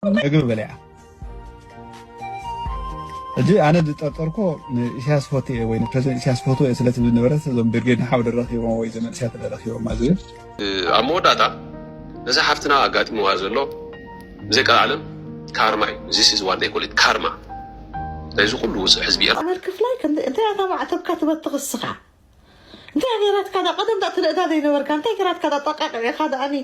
ምግቢ በሊዓ። ሕጂ ኣነ ዝጠርጠርኮ ንኢሳያስ ፈትየ ወይ ንፕረዚደንት ኢሳያስ ፈትወ ስለ ትብል ነበረት እዞም ብርጌድ ንሓው ደረኺቦም ወይ ዘመንስያት ደረኺቦም ዝብል። ኣብ መወዳእታ ነዛ ሓፍትና ኣጋጢምዋ ዘሎ ብዘይ ቀልዓለም ካርማ እዩ። This is what they call it፣ ካርማ ናይዚ ኩሉ ውፅእ ህዝቢ ኤርትራ። ኣመል ክፍላይ ክንዲ እንታይ ኣታ ማዕተብካ ትበትኽ እስኻ? እንታይ ገይራትካ ዳ ቀደም ዳ ትርእዳ ዘይነበርካ እንታይ ገይራትካ ዳ ጠቃቅዕ ኢኻ ዳ ኣኒ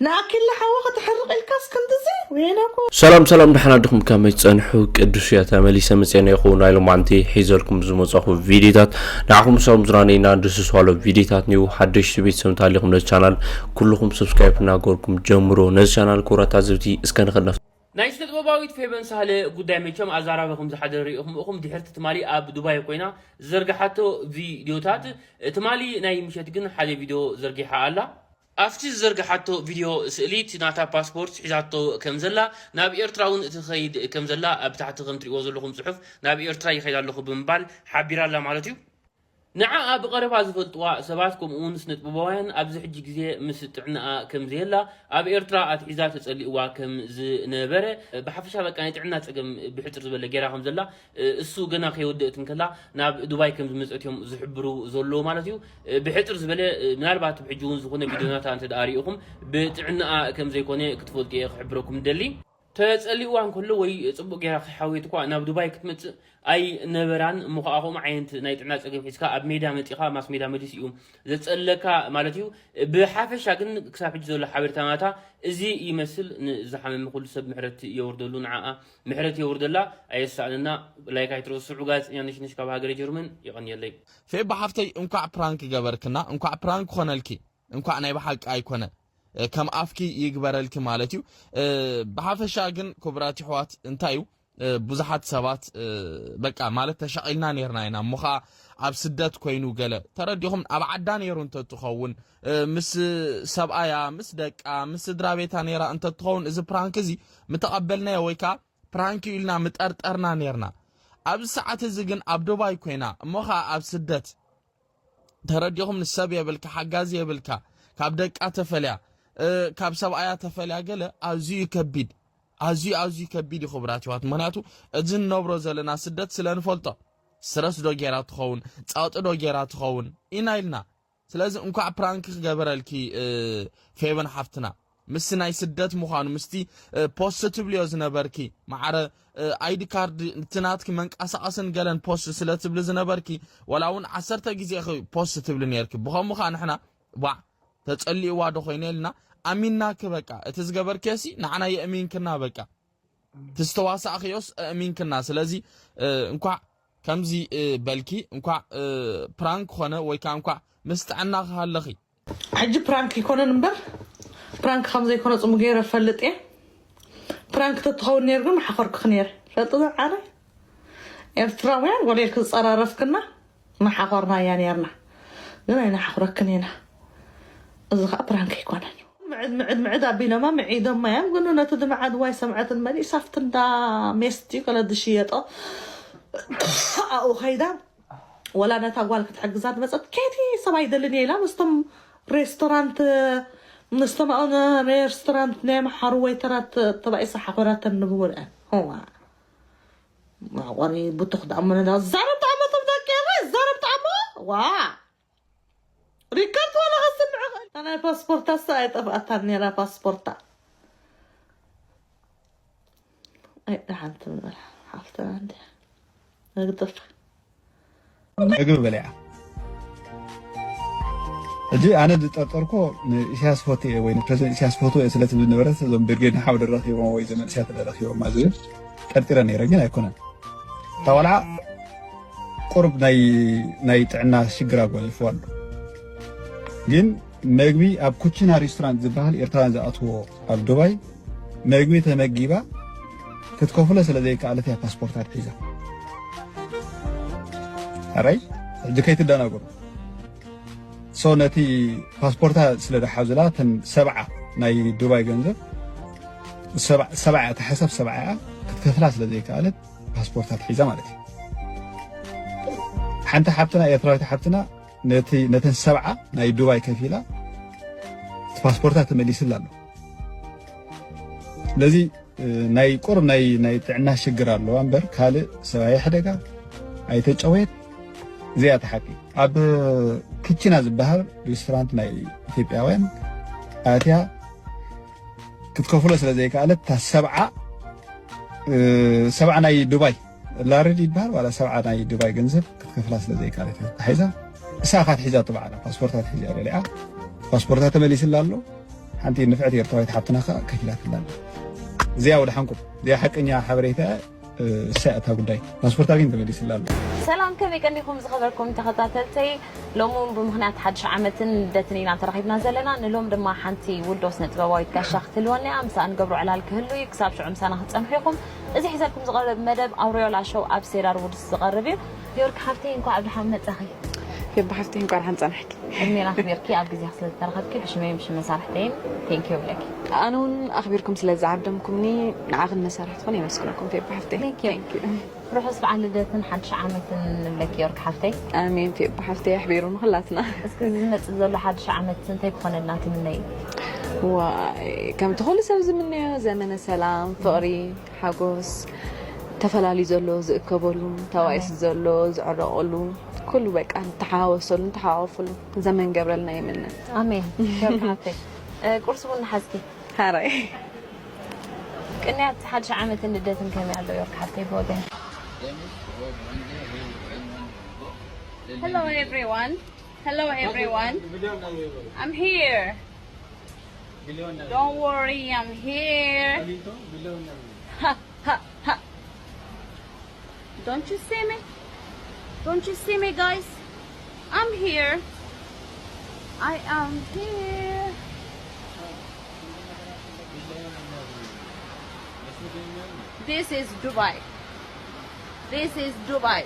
ንኣኪላ ሓዋ ከተሕርቕ ኢልካስ ክንድዚ ወይነኮ። ሰላም ሰላም፣ ደሓን ኣድኹም? ከመይ ትጸንሑ? ቅዱስ እያ ተመሊሰ መጽኤና ይኹን። ናይ ሎማዓንቲ ሒዘልኩም ዝመጻኹ ቪዲዮታት ንዓኹም ሰላም ዝራነይና ድስስ ዋሎ ቪዲዮታት ኒው ሓደሽቲ ቤተሰብ እንተሃሊኹም ነዚ ቻናል ኩልኹም ሰብስክራይብ እናገበርኩም ጀምሮ። ነዚ ቻናል ክቡራት ታዘብቲ እስከ ንኽነፍ ናይ ስነ ጥበባዊት ፌቨን ሳህለ ጉዳይ መቸም ኣዛራቢ ከም ዝሓደረ ርኢኹም እኹም ድሕርቲ ትማሊ ኣብ ዱባይ ኮይና ዝዘርግሓቶ ቪድዮታት፣ ትማሊ ናይ ምሸት ግን ሓደ ቪድዮ ዘርጊሓ ኣላ። ኣብቲ ዝዘርግሓቶ ቪድዮ ስእሊ እቲ ናታ ፓስፖርት ሒዛቶ ከም ዘላ፣ ናብ ኤርትራ እውን ትኸይድ ከም ዘላ ኣብ ታሕቲ ከም ትሪእዎ ዘለኹም ጽሑፍ ናብ ኤርትራ ይኸይድ ኣለኹ ብምባል ሓቢራ ኣላ ማለት እዩ። ንዓኣ ብቐረባ ዝፈልጥዋ ሰባት ከምኡውን ስነጥበባውያን ኣብዚ ሕጂ ግዜ ምስ ጥዕናኣ ከም ዘየላ ኣብ ኤርትራ ኣትሒዛ ተጸሊእዋ ከም ዝነበረ ብሓፈሻ በቃ ናይ ጥዕና ጸገም ብሕጽር ዝበለ ገይራ ከም ዘላ እሱ ገና ከይወደእት እንከላ ናብ ዱባይ ከም ዝመጸት እዮም ዝሕብሩ ዘለዉ ማለት እዩ። ብሕጽር ዝበለ ምናልባት ብሕጂ እውን ዝኾነ ቪድዮናታ እንተ ደኣ ርኢኹም ብጥዕናኣ ከም ዘይኮነ ክትፈልጡ እየ ክሕብረኩም ደሊ። ተጸሊእዋ እንከሎ ወይ ጽቡቕ ጌራ ከይሓወየት እኳ ናብ ዱባይ ክትመጽእ ኣይነበራን። እሞ ኸዓ ከምኡ ዓይነት ናይ ጥዕና ጸገም ሒዝካ ኣብ ሜዳ መጺኻ ማስ ሜዳ መሊስ እዩ ዘጸለካ ማለት እዩ። ብሓፈሻ ግን ክሳብ ሕጂ ዘሎ ሓበሬታ ናታ እዚ ይመስል። ንዝሓመመ ኩሉ ሰብ ምሕረት የውርደሉ፣ ንዓኣ ምሕረት የውርደላ። ኣየሳእነና። ላይክ ኣይትረስዑ። ጋዜጠኛ ነሽነሽ ካብ ሃገረ ጀርመን። የቐንየለይ። ፌባ ሓፍተይ እንኳዕ ፕራንክ ገበርክና፣ እንኳዕ ፕራንክ ኮነልኪ። እንኳዕ ናይ ብሓቂ ኣይኮነ ከም ኣፍኪ ይግበረልኪ ማለት እዩ። ብሓፈሻ ግን ክቡራት ይሕዋት እንታይ እዩ ብዙሓት ሰባት በቃ ማለት ተሻቒልና ነርና ኢና እሞ ኸዓ ኣብ ስደት ኮይኑ ገለ ተረዲኹም ኣብ ዓዳ ነይሩ እንተትኸውን ምስ ሰብኣያ ምስ ደቃ ምስ ስድራ ቤታ ነይራ እንተትኸውን እዚ ፕራንክ እዚ ምተቐበልናዮ ወይ ከዓ ፕራንክ እዩ ኢልና ምጠርጠርና ነርና። ኣብዚ ሰዓት እዚ ግን ኣብ ዱባይ ኮይና እሞ ኸዓ ኣብ ስደት ተረዲኹም ንሰብ የብልካ ሓጋዚ የብልካ ካብ ደቃ ተፈልያ ካብ ሰብኣያ ተፈልያ ገለ ኣዝዩ ከቢድ ኣዝዩ ኣዝዩ ከቢድ እዩ ክቡራት ይዋት ምክንያቱ እዚ ንነብሮ ዘለና ስደት ስለ ንፈልጦ ስረስ ዶ ጌራ ትኸውን ጸቕጢ ዶ ጌራ ትኸውን ኢና ኢልና ስለዚ እንኳዕ ፕራንክ ክገበረልኪ ፌቨን ሓፍትና ምስቲ ናይ ስደት ምዃኑ ምስቲ ፖስት ትብልዮ ዝነበርኪ ማዕረ ኣይዲ ካርድ እቲ ናትኪ መንቀሳቐስን ገለን ፖስት ስለ ትብሊ ዝነበርኪ ወላ እውን ዓሰርተ ግዜ ኢኺ ፖስት ትብሊ ነርኪ ብኸምኡ ከዓ ንሕና ዋዕ ተጸሊእዋ ዶ ኮይነ ኢልና ኣሚንናኪ በቃ እቲ ዝገበርክዮሲ ንዓና የእሚንክና በቃ ትስተዋሳእኽዮስ ኣእሚንክና ስለዚ እንኳዕ ከምዚ በልኪ እንኳዕ ፕራንክ ኾነ ወይ ከዓ እንኳዕ ምስ ጥዕና ክሃለኺ ሕጂ ፕራንክ ይኮነን እምበር ፕራንክ ከም ዘይኮነ ጽሙ ገይረ ፈልጥ እየ ፕራንክ ተትኸውን ነይሩ ግን መሓኸርኩኺ ነይረ ፈልጥ ዓረ ኤርትራውያን ወለል ክጸራረፍክና መሓኸርናያ ነይርና ግን ኣይነሓኽረክን ኢና እዚ ከዓ ፕራንክ ይኮነን ምዕድ ምዕድ ምዕድ ኣቢሎማ ምዒዶማ እዮም ግን ነቲ ድምዓድ ዋይ ሰምዐትን መሊእ ሳፍት እንዳ ሜስቲ ከለ ዝሽየጦ ኣብኡ ከይዳ ወላ ነታ ጓል ክትሕግዛ ዝመፀት ኬቲ ሰብ ኣይደልን እየ ኢላ ምስቶም ሬስቶራንት ምስቶም ኣብኡ ሬስቶራንት ናይ መሓሩ ወይተራት ተባኢሳ ሓኾራተን ንብውልዐን ዋ ማቆሪ ቡቱኽ ዳሞ ነዳ ዛረብ ጣሞ ተብዳቀረ ዛረብ ጣሞ ዋ ሪከርድ ወላ ከስምዕ ኸ ናይ ፓስፖርታ ሳ ኣይጠፍኣታን ነራ ፓስፖርታ ኣይ ደሓን ትብል ሓፍትና እንዲ መግደፍ ምግቢ በሊዓ። ሕጂ ኣነ ዝጠርጠርኮ ንኢሳያስ ፈትየ ወይ ንፕረዚደንት ኢሳያስ ፈትወ ስለ ትብል ነበረት እዞም ብርጌድ ንሓው ደረኺቦም ወይ ዘመንእስያት ደረኺቦማ ዝብል ጠርጢረ ነይረ ግን ኣይኮነን። እታ ቆልዓ ቁሩብ ናይ ናይ ጥዕና ሽግር ኣጓኒፍዋ ኣሎ። ግን መግቢ ኣብ ኩችና ሬስቶራንት ዝበሃል ኤርትራውያን ዝኣትዎ ኣብ ዱባይ መግቢ ተመጊባ ክትከፍሎ ስለ ዘይከኣለት እያ ፓስፖርታ ኣትሒዛ። ኣራይ ሕጂ ከይትደናገሩ። ሶ ነቲ ፓስፖርታ ስለ ዝሓዙላ እተን ሰብዓ ናይ ዱባይ ገንዘብ ሰብዓ እያ ተሓሳብ ሰብዓ እያ ክትከፍላ ስለ ዘይከኣለት ፓስፖርታ ኣትሒዛ ማለት እዩ። ሓንቲ ሓብትና ኤርትራዊት ሓብትና ነቲ ነተን ሰብዓ ናይ ዱባይ ከፊላ እቲ ፓስፖርታ ተመሊስላ ኣሎ። ስለዚ ናይ ቁሩብ ናይ ናይ ጥዕና ሽግር ኣለዋ እምበር ካልእ ሰብኣይ ሕደጋ ኣይተጨወየት። እዚኣ እቲ ሓቂ። ኣብ ክችና ዝበሃል ሬስቶራንት ናይ ኢትዮጵያውያን ኣትያ ክትከፍሎ ስለ ዘይከኣለት እታ ሰብዓ ሰብዓ ናይ ዱባይ ላርድ ይበሃል ዋላ ሰብዓ ናይ ዱባይ ገንዘብ ክትከፍላ ስለ ዘይከኣለት እያ ተታሒዛ። እሳ ካት ሒዛቶ ባዕላ ፓስፖርታ ትሒዛ በሊዓ ፓስፖርታ ተመሊስላ ኣሎ። ሓንቲ ንፍዕቲ ኤርትራዊት ሓብትና ከዓ ከፊላትላ ኣላ። እዚኣ ወደ ሓንኩም እዚኣ ሓቀኛ ሓበሬታ። እሳ እታ ጉዳይ ፓስፖርታ ግን ተመሊስላ ኣሎ። ሰላም ከመይ ቀኒኹም ዝኸበርኩም ተኸታተልተይ። ሎሚ እውን ብምኽንያት ሓድሽ ዓመትን ልደትን ኢና ተረኺብና ዘለና። ንሎም ድማ ሓንቲ ውልዶ ስነ ጥበባዊት ጋሻ ክትህልወና እያ። ምሳኣ ንገብሮ ዕላል ክህሉ እዩ። ክሳብ ሽዑ ምሳና ክትጸንሑ ኢኹም። እዚ ሒዘልኩም ዝቐርብ መደብ ኣውሬዮላ ሾው ኣብ ሴዳር ውድስ ዝቐርብ እዩ። ዮርክ ሓፍተይ እንኳዕ ብድሓን መጻኺ። ፌባ ሓፍተይ እንኳዕ ደሓን ጸናሕኪ። ዕድሜን ኣኽቢርኪ ኣብ ግዜኺ ስለ ዝተረኸብኪ ብሽመይን ብሽም መሳርሕተይን ቴንኪዩ ይብለኪ። ኣነ እውን ኣኽቢርኩም ስለ ዝዓደምኩምኒ ንዓኽን መሳርሕትኽን የመስግነኩም ፌባ ሓፍተይ። Thank you። ርሑስ በዓል ልደትን ሓድሽ ዓመትን ንብለኪ ዮርክ ሓፍተይ። ኣሜን ፌባ ሓፍተይ ኣሕቢሩ ንኹላትና። እስኪ እዚ ዝመጽእ ዘሎ ሓድሽ ዓመት እንታይ ክኾነልና ትምነይ? ዋይ ከምቲ ኩሉ ሰብ ዝምነዮ ዘመነ ሰላም፣ ፍቕሪ፣ ሓጎስ፣ ተፈላልዩ ዘሎ ዝእከበሉ፣ ተባኢሱ ዘሎ ዝዕረቐሉ፣ ኩሉ በቃ ንተሓዋወሰሉ ንተሓዋወፈሉ ዘመን ገብረልና ይምነ። ኣሜን። ዮርክ ሓፍተይ ቁርሲ ቡን ሓዝኪ? ሓራይ ቅንያት ሓድሽ ዓመትን ልደትን ከመይ ኣሎ ዮርክ ሓፍተይ ብወገን? Hello everyone. Hello everyone. I'm here. Don't worry, I'm here. Ha ha ha. Don't you see me? Don't you see me, guys? I'm here. I am here. This is Dubai. This is Dubai.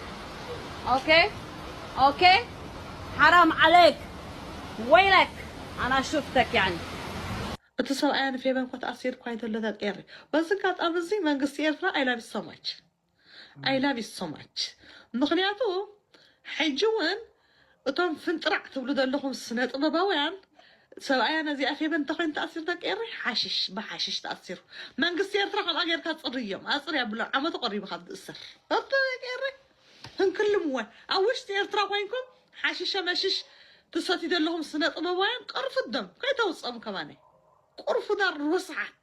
Okay? Okay? حرام عليك. ويلك. أنا شفتك يعني. እቲ ሰብኣያ ንፌበን ኮ ተኣሲሩ እኳ ይደሎ ደቂ ኤሪ። በዚ ኣጋጣሚ እዚ መንግስቲ ኤርትራ I love you so much. I love you so much. ምኽንያቱ ሕጂ እውን እቶም ፍንጥራዕ ትብሉ ዘለኹም ስነ ጥበባውያን ሰብኣያ ነዚኣ ፌበን እንተኮይኑ ተኣሲሩ ደቂ ኤሪ ሓሽሽ ብሓሽሽ ተኣሲሩ። መንግስቲ ኤርትራ ከምኣ ጌርካ ፅርዮም ኣፅርያ ብሎ ዓመቱ ቀሪቡ ካብ ዝእሰር። በርቶ ደቂ ኤሪ ህንክልምወ ኣብ ውሽጢ ኤርትራ ኮይንኩም ሓሽሸ መሽሽ ትሰትዩ ዘለኹም ስነ ጥበባውያን ቅርፉት ደም ከይተውፀሙ ከማነይ። ቁርፉዳር ርስሓት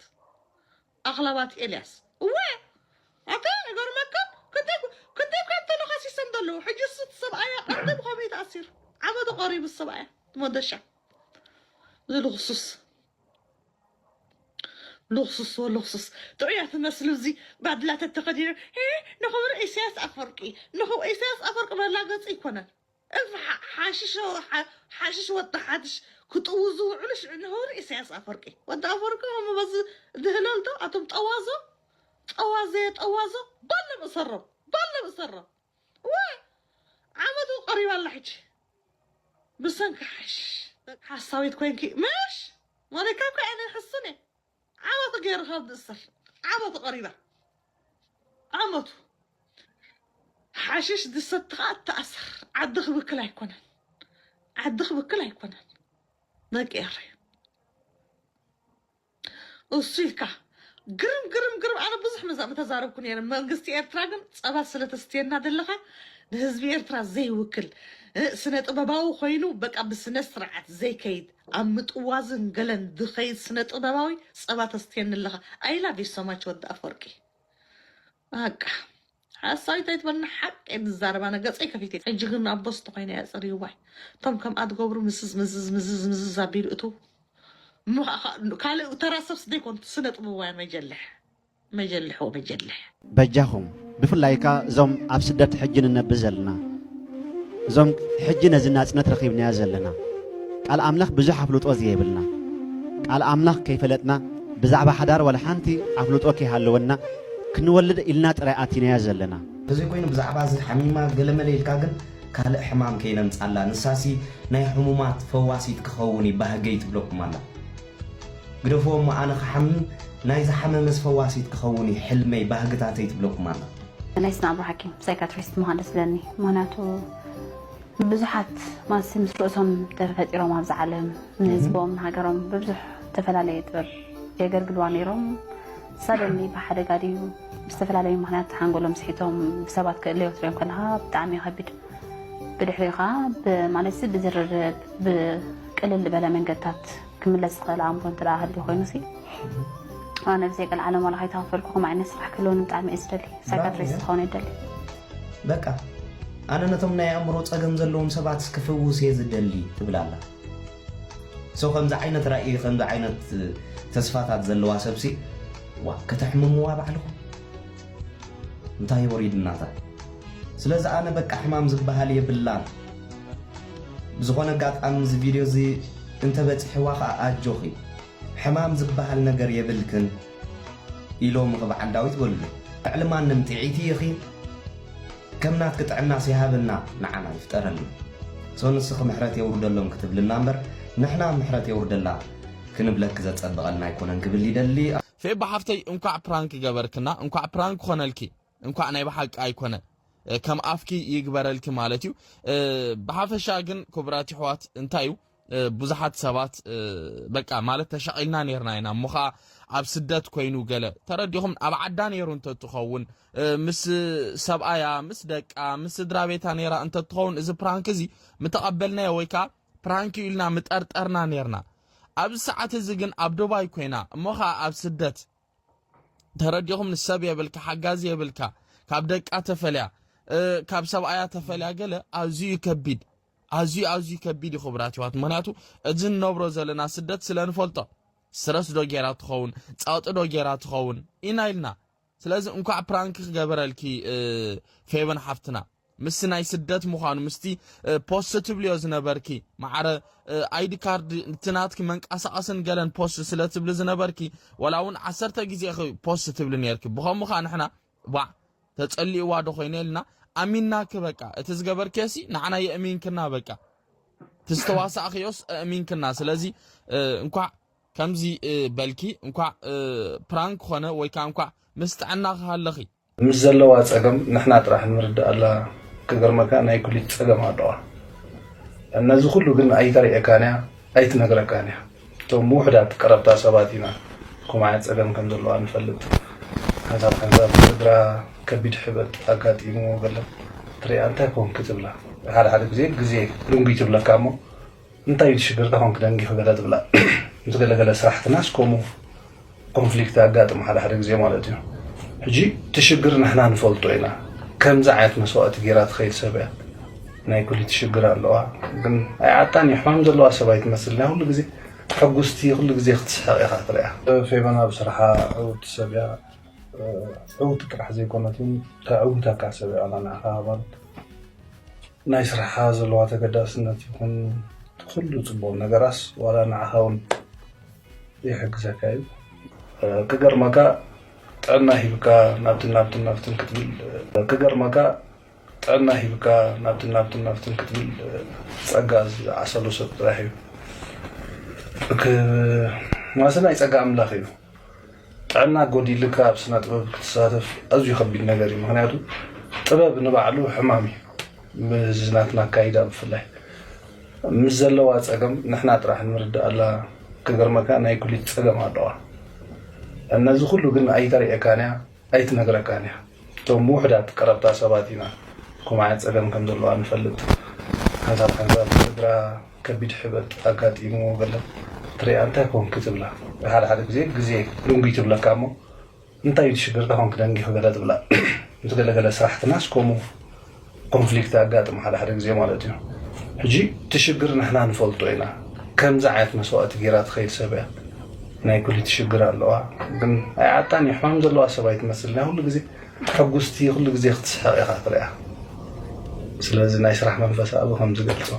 ኣኽላባት ኤልያስ እወ ኣታ ይገርመካ ክንደይ እኳ ተለኻሲሶም ዘለዉ ሕጂ እሱ እቲ ሰብኣያ ቀደም ብኸመይ ተኣሲሩ ዓመቱ ቀሪቡ ሰብኣያ መደሻ እዚ ልኽሱስ ልኽሱስ ወልኽሱስ ጥዑያት መስሉ እዚ ባድላተት ተኸዲኖም ንኽብሪ ኢሳያስ ኣፈወርቂ ንኽብሪ ኢሳያስ ኣፈወርቂ መላገፂ ኣይኮነን ሓሽሽ ወዲ ሓሽሽ ክጥውዙ ውዕሉ ሽዑ ንኽብሪ ኢሳያስ ኣፈወርቂ ወዲ ኣፈወርቂ ከምኡ በዚ ድህለል ዶ ኣቶም ጠዋዞ ጠዋዘ ጠዋዞ ባሎም እሰሮም ባሎም እሰሮም ወይ ዓመቱ ቀሪባ ኣላ ሕጂ ብሰንኪ ሓሽሽ ሓሳዊት ኮይንኪ ምሽ ሞኒካ እኮ ኣነ ሕሱን እየ ዓመቱ ገይሩ ካብ ዝእሰር ዓመቱ ቀሪባ ዓመቱ ሓሽሽ ዝሰቲ ከዓ ተኣሰር ዓዲ ክብክል ኣይኮነን ዓዲ ክብክል ኣይኮነን ደቂ ኤረይ እሱ ኢልካ ግርም ግርም ግርም ኣነ ብዙሕ መዛእ ምተዛረብኩ ነይረ መንግስቲ ኤርትራ ግን ፀባ ስለተስትየና ዘለካ ንህዝቢ ኤርትራ ዘይውክል ስነ ጥበባዊ ኮይኑ በቃ ብስነ ስርዓት ዘይከይድ ኣብ ምጥዋዝን ገለን ዝኸይድ ስነ ጥበባዊ ፀባ ተስትየኒ ኣለኻ I love you so much ወዲ ኣፈወርቂ በቃ ሓሳዊት ኣይትበልና ሓቂ ንዛረብ ኣነ ገፀይ ከፊተ ሕጂ ግን ኣቦ ስቲ ኮይነ እያ ፅርይዋይ እቶም ከምኣ ትገብሩ ምዝዝ ምዝዝ ምዝዝ ምዝዝ ኣቢሉ እትው ካልእ ተራ ሰብስ ዘይኮን ስነ ጥበባውያን መጀልሕ መጀልሕ ወመጀልሕ በጃኹም ብፍላይ ከኣ እዞም ኣብ ስደት ሕጂ ንነብር ዘለና እዞም ሕጂ ነዚ ናጽነት ረኺብናዮ ዘለና ቃል ኣምላኽ ብዙሕ ኣፍልጦ ዘየብልና ቃል ኣምላኽ ከይፈለጥና ብዛዕባ ሓዳር ዋላ ሓንቲ ኣፍልጦ ከይሃለወና ክንወልድ ኢልና ጥራይ ኣቲናዮ ዘለና። ተዘይኮይኑ ብዛዕባ እዚ ሓሚማ ገለመለ ኢልካ ግን ካልእ ሕማም ከይነምጻላ ንሳሲ ናይ ሕሙማት ፈዋሲት ክኸውን እዩ ባህገይ ትብለኩም ኣላ። ግደፍዎ እሞ ኣነ ክሓምም ናይ ዝሓመመስ ፈዋሲት ክኸውን እዩ ሕልመይ ባህግታተይ ትብለኩም ኣላ። ናይ ስነ ኣእምሮ ሓኪም ሳይካትሪስት ምዃን ደስ ዝለኒ ምኽንያቱ ብዙሓት ማሲ ምስ ርእሶም ተፈጢሮም ኣብዚ ዓለም ንህዝቦም ንሃገሮም ብብዙሕ ዝተፈላለየ ጥበብ የገልግልዋ ነይሮም ሳደኒ ብሓደጋ ድዩ ብዝተፈላለዩ ምኽንያት ሓንጎሎም ስሒቶም ብሰባት ክእለዩ ትሪኦም ከለኻ ብጣዕሚ ከቢድ። ብድሕሪኡ ከዓ ብ- ማለት ሲ ብዝርርብ ብቅልል ዝበለ መንገድታት ክምለስ ዝኽእል ኣእምሮ እንተ ደኣ ሃልዩ ኮይኑ ሲ ኣነ ብዘይ ቀልዓለም ዋላ ከይተኸፈልኩ ከምኡ ዓይነት ስራሕ ክህልወኒ ብጣዕሚ እየ ዝደሊ። ሳይካትሪስት ክኸውን እየ ዝደሊ። በቃ ኣነ ነቶም ናይ ኣእምሮ ፀገም ዘለዎም ሰባት ክፍውስ እየ ዝደሊ ትብል ኣላ። ሰው ከምዚ ዓይነት ራእይ ከምዚ ዓይነት ተስፋታት ዘለዋ ሰብሲ ዋ ከተሕምምዋ ባዕልኹም እንታይ ወሪድናታ። ስለዚ ኣነ በቃ ሕማም ዝበሃል የብላን። ብዝኾነ ኣጋጣሚ እዚ ቪድዮ እዚ እንተበፂሕዋ ከዓ ኣጆኺ ሕማም ዝበሃል ነገር የብልክን ኢሎምኺ በዓል ዳዊት በሉለይ። ልዕሊ ማንም ጥዕይቲ ኢኺ። ከም ናትኪ ጥዕናስ ይሃበና ንዓና ይፍጠረልና። So ንስኺ ምሕረት የውርደሎም ክትብልና እምበር ንሕና ምሕረት የውርደላ ክንብለኪ ዘጸብቐልና ኣይኮነን ክብል ይደሊ። ፌባ ሓፍተይ እንኳዕ ፕራንክ ገበርክና፣ እንኳዕ ፕራንክ ኮነልኪ፣ እንኳዕ ናይ ብሓቂ ኣይኮነ ከም ኣፍኪ ይግበረልኪ ማለት እዩ። ብሓፈሻ ግን ክቡራት ይሕዋት እንታይ እዩ ብዙሓት ሰባት በቃ ማለት ተሻቒልና ነርና ኢና እሞ ኸዓ ኣብ ስደት ኮይኑ ገለ ተረዲኹም ኣብ ዓዳ ነይሩ እንተትኸውን ምስ ሰብኣያ ምስ ደቃ ምስ ስድራ ቤታ ነይራ እንተትኸውን እዚ ፕራንክ እዚ ምተቐበልናዮ ወይ ከዓ ፕራንክ እዩ ኢልና ምጠርጠርና ነርና። ኣብዚ ሰዓት እዚ ግን ኣብ ዱባይ ኮይና እሞ ኸዓ ኣብ ስደት ተረዲኹም ንሰብ የብልካ ሓጋዚ የብልካ ካብ ደቃ ተፈልያ ካብ ሰብኣያ ተፈልያ ገለ ኣዝዩ ከቢድ ኣዝዩ ኣዝዩ ከቢድ እዩ ክቡራት ይዋት ምክንያቱ እዚ ንነብሮ ዘለና ስደት ስለ ንፈልጦ ስረስ ዶ ጌራ ትኸውን ፃውጢ ዶ ጌራ ትኸውን ኢና ኢልና ስለዚ እንኳዕ ፕራንክ ክገበረልኪ ፌቨን ሓፍትና ምስቲ ናይ ስደት ምዃኑ ምስቲ ፖስት ትብልዮ ዝነበርኪ ማዕረ ኣይዲ ካርድ እቲ ናትኪ መንቀሳቐስን ገለን ፖስት ስለ ትብሊ ዝነበርኪ ወላ እውን ዓሰርተ ግዜ ኢኺ ፖስት ትብሊ ነርኪ ብኸምኡ ከዓ ንሕና ዋዕ ተፀሊእዋ ዶ ኮይነ ኢልና ኣሚንናኪ በቃ እቲ ዝገበርክዮሲ ንዓና የእሚንክና በቃ ትስተዋሳእክዮስ ኣእሚንክና ስለዚ እንኳዕ ከምዚ በልኪ እንኳዕ ፕራንክ ኮነ ወይ ከዓ እንኳዕ ምስ ጥዕና ክሃለኺ ምስ ዘለዋ ፀገም ንሕና ጥራሕ ንርድኣላ ክገርመካ ናይ ኩሊት ፀገም ኣለዋ ነዚ ኩሉ ግን ኣይተርእየካን እያ ኣይትነግረካን እያ እቶም ውሕዳት ቀረብታ ሰባት ኢና ኮማዓት ፀገም ከም ዘለዋ ንፈልጥ ሓንሳብ ሓንሳብ ስድራ ከቢድ ሕበጥ ኣጋጢምዎ ገለ ትሪኣ እንታይ ኮንኪ ትብላ ሓደ ሓደ ግዜ ግዜ ድንጉይ ትብለካ እሞ እንታይ እዩ ትሽግር ተኾንኪ ደንጊኺ ገለ ትብላ ምስ ገለገለ ስራሕትናስ ከምኡ ኮንፍሊክት ኣጋጥም ሓደ ሓደ ግዜ ማለት እዩ ሕጂ እቲ ሽግር ንሕና ንፈልጦ ኢና ከምዚ ዓይነት መስዋእቲ ጌራ ትኸይድ ሰብ እያ ናይ ኩሊት ሽግር ኣለዋ ግን ኣይዓጣን እዩ ሕማም ዘለዋ ሰብ ኣይትመስል ናይ ኩሉ ግዜ ሕጉስቲ ኩሉ ግዜ ክትስሕቕ ኢኻ ትሪኣ ፌበና ብስርሓ ዕውቲ ሰብ እያ ዕውቲ ጥራሕ ዘይኮነት እውን ተዕውተካ ሰብ እያ ዋላ ንዓኻ ሃባል ናይ ስርሓ ዘለዋ ተገዳስነት ይኹን እቲ ኩሉ ፅቡቕ ነገራስ ዋላ ንዓኻ እውን ይሕግዘካ እዩ ክገርመካ ጥዕና ሂብካ ናብትን ናብትን ናብትን ክትብል ክገርመካ ጥዕና ሂብካ ናብትን ናብትን ናብትን ክትብል ፀጋ ዝዓሰሎ ሰብ ጥራሕ እዩ ማለተ ናይ ፀጋ ኣምላኽ እዩ ጥዕና ጎዲልካ ኣብ ስነ ጥበብ ክትሳተፍ ኣዝዩ ከቢድ ነገር እዩ ምክንያቱ ጥበብ ንባዕሉ ሕማም እዩ እዚ ናትና ኣካይዳ ብፍላይ ምስ ዘለዋ ፀገም ንሕና ጥራሕ ንርድኣላ ክገርመካ ናይ ኩሊት ፀገም ኣለዋ ነዚ ኩሉ ግን ኣይተርእየካን እያ ኣይትነግረካን እያ እቶም ውሕዳት ቀረብታ ሰባት ኢና ኮማዓት ፀገም ከም ዘለዋ ንፈልጥ ሓንሳብ ሓንሳብ ስድራ ከቢድ ሕበጥ ኣጋጢምዎ ገለ ትሪኣ እንታይ ኮንኪ ትብላ ሓደ ሓደ ግዜ ግዜ ድንጉይ ትብለካ እሞ እንታይ እዩ ትሽግር ተኾንኪ ደንጊኺ ገለ ትብላ ምስ ገለገለ ስራሕትናስ ከምኡ ኮንፍሊክት ኣጋጥም ሓደ ሓደ ግዜ ማለት እዩ ሕጂ እቲ ሽግር ንሕና ንፈልጦ ኢና ከምዚ ዓይነት መስዋእቲ ጌራ ትኸይድ ሰብ እያ ናይ ኩሊት ሽግር ኣለዋ ግን ኣይዓጣን እዩ ሕማም ዘለዋ ሰብ ኣይትመስል ናይ ኩሉ ግዜ ሕጉስቲ ኩሉ ግዜ ክትስሕቕ ኢኻ ትሪኣ ስለዚ ናይ ስራሕ መንፈስ ኣብ ከም ዝገልፆ